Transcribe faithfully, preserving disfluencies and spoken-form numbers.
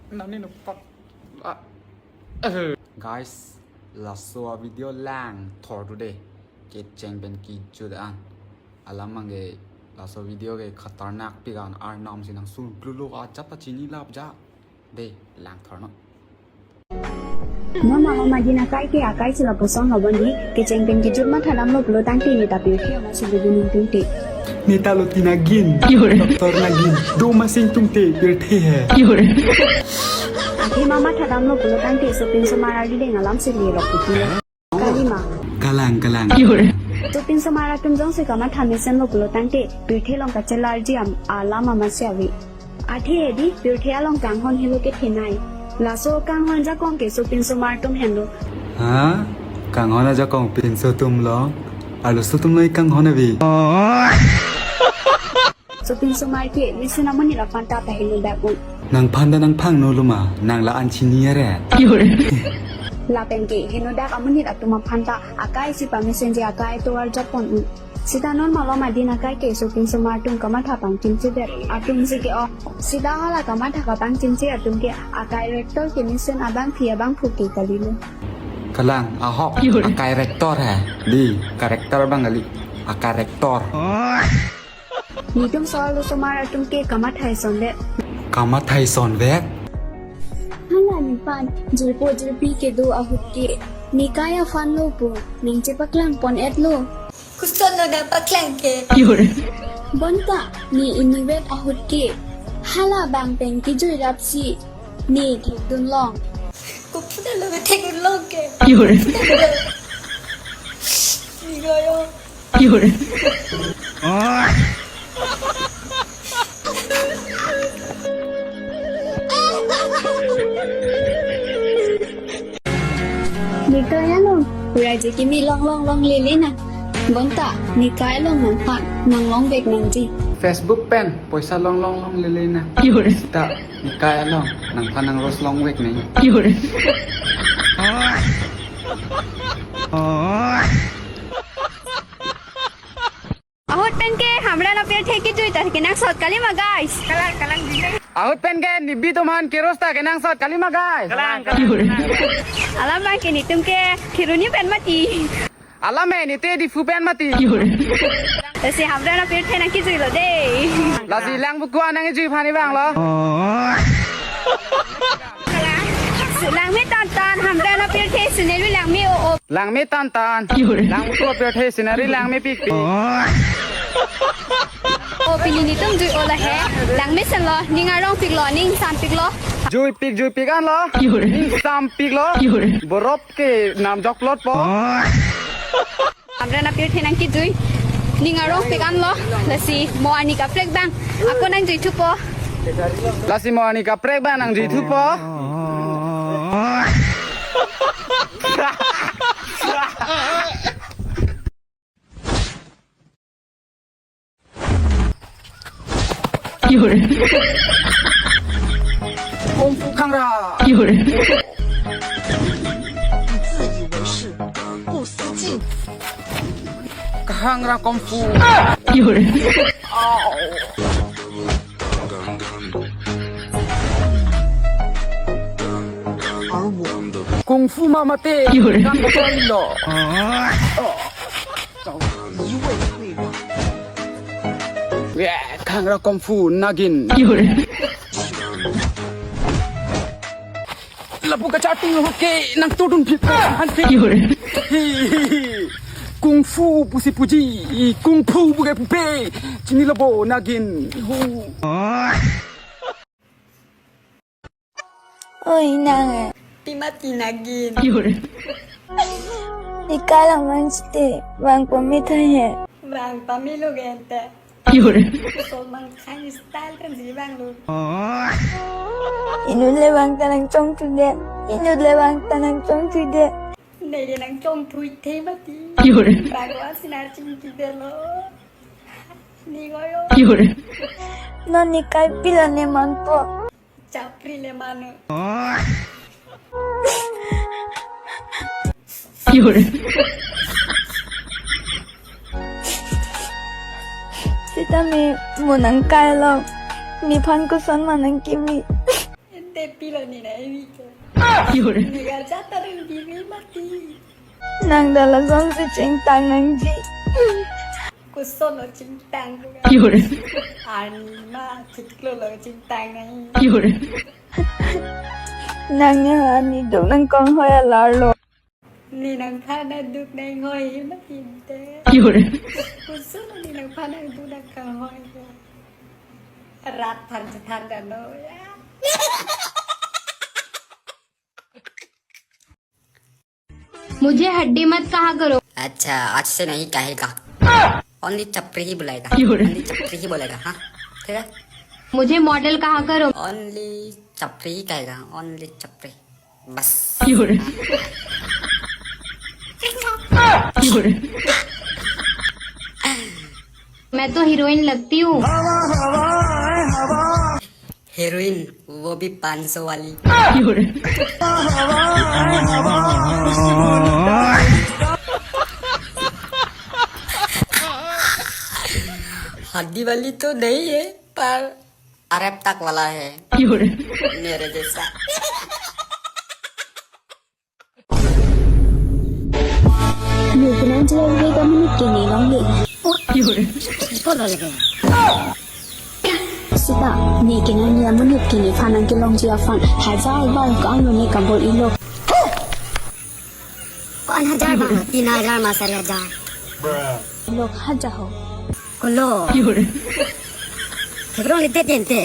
Nani nupak. Ah. Eh. Guys, laso a video langthor today. Kecheng pen kejut an. Alam abangke laso video ke khatarnak pik an, arnam si nangsun klulo ajat ta chinilap ja. De, langthor non. Non malom adin akai ke akai si lapuson lobon di, kecheng pen kejut mathadamlo pulo tangte ne ta pirthe amat si lobon tungte. Ne ta lo ti nagin. Doctor nagin. Do masing tungte pirthe he. Athe ma mathadamlo pulo tangte sopin somar ardi deng alam si lelok puti. Kalima. Kalang, kalang. Sopin somar atum jongsi kamatha mesenlo pulo tangte, pirthe along kachelarji am-, alam amatsi ave. Athe hedi, pirthe along kanghon helo kethenei. Laso kanghon jakong ke sopin somar atum henlo. Ha? Kanghon ajakong pinso atum long? Arloso atum noi kanghon ave. Sopin somar ke mesen amonit aphan ta pahenodak un. Nangphan ta nangphangno loma, nang la-an chini are. Lapen ke henodak amonit atum aphan ta akai si pamesenji akai tovar japon un. Sita non malom adin akai ke sopin somar atum kamatha pangchimchedet atum si ke-ong. Sita hala kamatha kapangchimche atum ke akai rector kemesen abangpi abangphu ke kalilo. Kalang, ahok, akai rector he. Di, character abang kali. Akai rector. Netum so-arlo somar atum ke kamatha isondet. Kamatha isondet? Hala nephan jirpo jirpi kedo ahut ke, nekai aphan lo pu nangchepaklang pon-etlo. Koson lo nangpaklang ke? Bonta ne inutvet ahut ke, hala bang pen kejui rapsi ne thekdun long. Koputa lo thekdun long ke? Igoyo. Nekai along pura je kimi long long longlele nang. Bonta nekai along nangphan nanglongvek nangji. Facebook pen poisa long long longlele nang. Sita nekai along nangphan nangros longvek nang. Ahut pen ke Hamren apirthe kejui ta kenangsot kalima, guys. Kalang, kalang, kalang. Ahut pen ke Nibi atum aphan keros ta kenangsot kalima, guys. Kalang, kalang. Alam abang ke netum ke Kheroni pen mati. Alam he nete Diphu pen mati. Lasi Hamren apirthe nangkejuilo de. Lasi lang buku nangkejui aphan ni bang lo. Langme tan tan, Hamren apirthe scenery langme o o. Langme tan tan. Lang buku apirthe scenery langmepikpik. O pini netum jui-o lahe. Langmesenlo, ning arongpiklo, ning sampiklo. Juipik juipik anlo. Ning sampiklo. Borop ke namjok lotpo. Hamren apirthe nangkejui. Ning arongpik anlo. Lasi mo arni kaprek abang ako nangjuithupo. Lasi mo arni kaprek abang nangjuithupo. Kung fu khangra. 自以为是，不思进。 Khangra kung fu. Kung fu ma mate. Kan lo. Khangra kung fu nagin. Lapu kachating lo ke nangtudun phit ko han ke. Hi, hi, hi. Kung fu pusi puji, kung fu pu ke pupe. Chinilo bo nagin. Hu. Oi, nang eh. Pima ti nagin. Nekai lang man site, bang pamit hai he. Bang pamit lo gente. Solmang Khan style kan si bang lo. Inut le bang ta nangchongthudet. Inut le bang ta nangchongthudet. Neli nangchongthui the mati. Bang wa sinar chingki de lo. Ni goyo. Non nekai pila ne manpo. Chapri le manu. Sitame mo nangkai along nephan koson ma nangkimi. Ente Pilo ni na evi ke. Ni garja ta ring divi mati. Nang dala jongsi chingtang nangji. Koson lo chingtang ko. Arni ma chiklo lo chingtang nang. Nang ya ani dong nang kong hoya larlo. Ni nangphan aduk nang hoi ma tinte. Koson lo ni nangphan aduk nang kong hoi. Rat than chethan dano ya. मुझे हड्डी मत कहा करो। अच्छा, आज से नहीं कहेगा। Only chapri hi bulaega। Only chapri hi bulaega, हाँ? ठीक है? मुझे मॉडल कहा करो। Only chapri hi कहेगा, only chapri। बस। मैं तो हीरोइन लगती हूँ। Heroin, वो भी पाँच सौ वाली। हड्डी वाली तो नहीं है, पर अरब तक वाला है। मेरे जैसा। Ni kenan jilai ke kamu ni kini long ni. Sita, ni kenan ni amun ni kini phanang ke longji aphan hajar bar ko-an lo ni kabor-ilo. Ko-an hajar bar? Tin hajar ma sari hajar. Lo hajar ho. Kolo. Thebrong le det ente.